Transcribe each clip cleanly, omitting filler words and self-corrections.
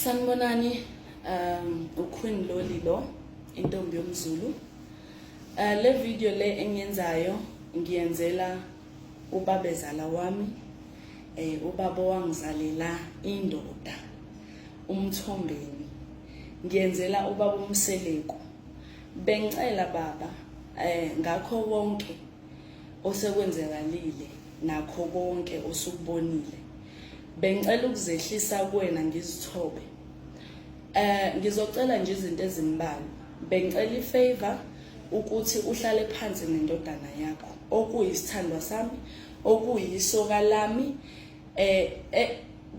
Sanibonani, uQueen Loli lo, intombi yomZulu. Le video le engiyenzayo ngiyenzela ubabezala wami, ubaba owangizalela indoda uMthombeni. Ngiyenzela ubaba uMseleku. Bengicela baba ngakho konke osekwenzekalile nakho konke osukubonile. Bengicela ukuzehlisa kuwena ngizithobe. Ngizocela nje izinto ezimbalwa. Bengicela ifavor ukuthi uhlale phansi nendodana yakho okuyisithandwa sami okuyisoka lami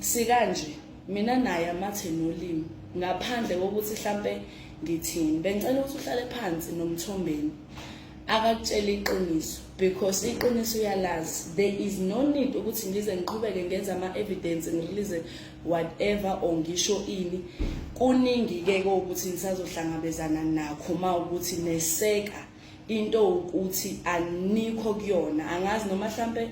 sikanje mina naye amathe nolimi ngaphandle kokuthi hlampe ngithini. Bengicela ukuthi uhlale phansi noMthombeni akakutshela iqiniso because iqiniso uyalazi. There is no need ukuthi ngize ngiqhubeke ngenze ama-evidence, ngirelease whatever or ngisho ini. Kuningi-ke kokuthi nisazohlangabezana nakho uma ukuthi neseka into ukuthi anikho kuyona. Angazi noma hlampe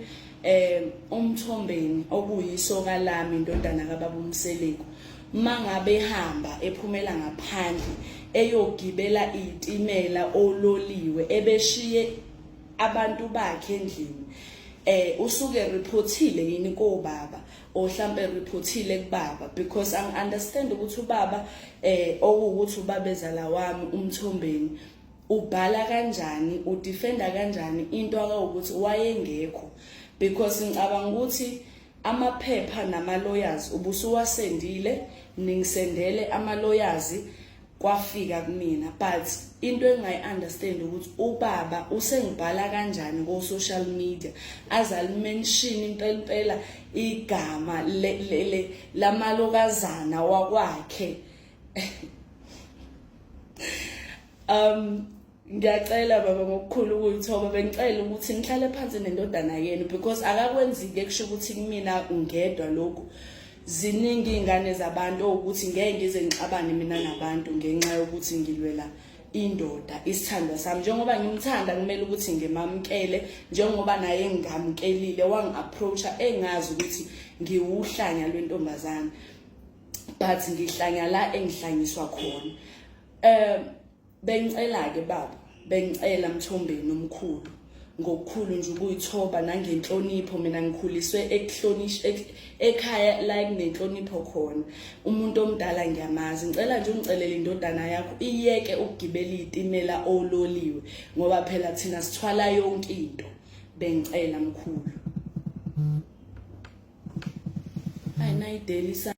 uMthombeni okuyisoka lami, indodana kababa uMseleku, mangabe ehamba ephumela ngaphandle eyogibela itimela ololiwe ebeshiye abantu bakhe endlini, usuke reportile yini kobaba or hlampe reportile kubaba? Because angi-understand ukuthi ubaba okuwukuthi ubabezala wami uMthombeni ubhala kanjani, udefenda kanjani into akawukuthi wayengekho, because ngicabanga ukuthi amaphepha nama-lawyers ubusuwasendile, ningisendele ama-lawyers kwafika kumina, but into engayi-understand ukuthi ubaba usengibhala kanjani ko-social media azalimention impela impela igama lamalokazana wakwakhe. Ngiyacela baba ngokukhulu ukuyithoba, bengicela ukuthi nihlale phansi nendodana yenu because akakwenzike kusho ukuthi kumina ngedwa lokhu. Ziningi iy'ngane zabantu ukuthi ngeke ngize ngixabane mina nabantu ngenxa yokuthi ngilwela indoda, isithandwa sami. Njengoba ngimthanda kumele ukuthi ngimamukele njengoba naye ngingamukelile wangi-approach-a engazi ukuthi ngiwuhlanya lwentombazane, but ngihlanya la engihlanyiswa khona. Bengicela ke baba, bengicela Mthombeni omkhulu, ngokukhulu nje ukuyithoba nangenhlonipho. Mina ngikhuliswe ekuhlonishwa ekhaya la kunenhlonipho khona, umuntu omdala ngiyamazi. Ngicela nje ungicelele indodana yakho iyeke ukugibela izitimela ololiwe ngoba phela thina sithwala yonke into. Bengicela mkhulu. Hayi nayidelisa.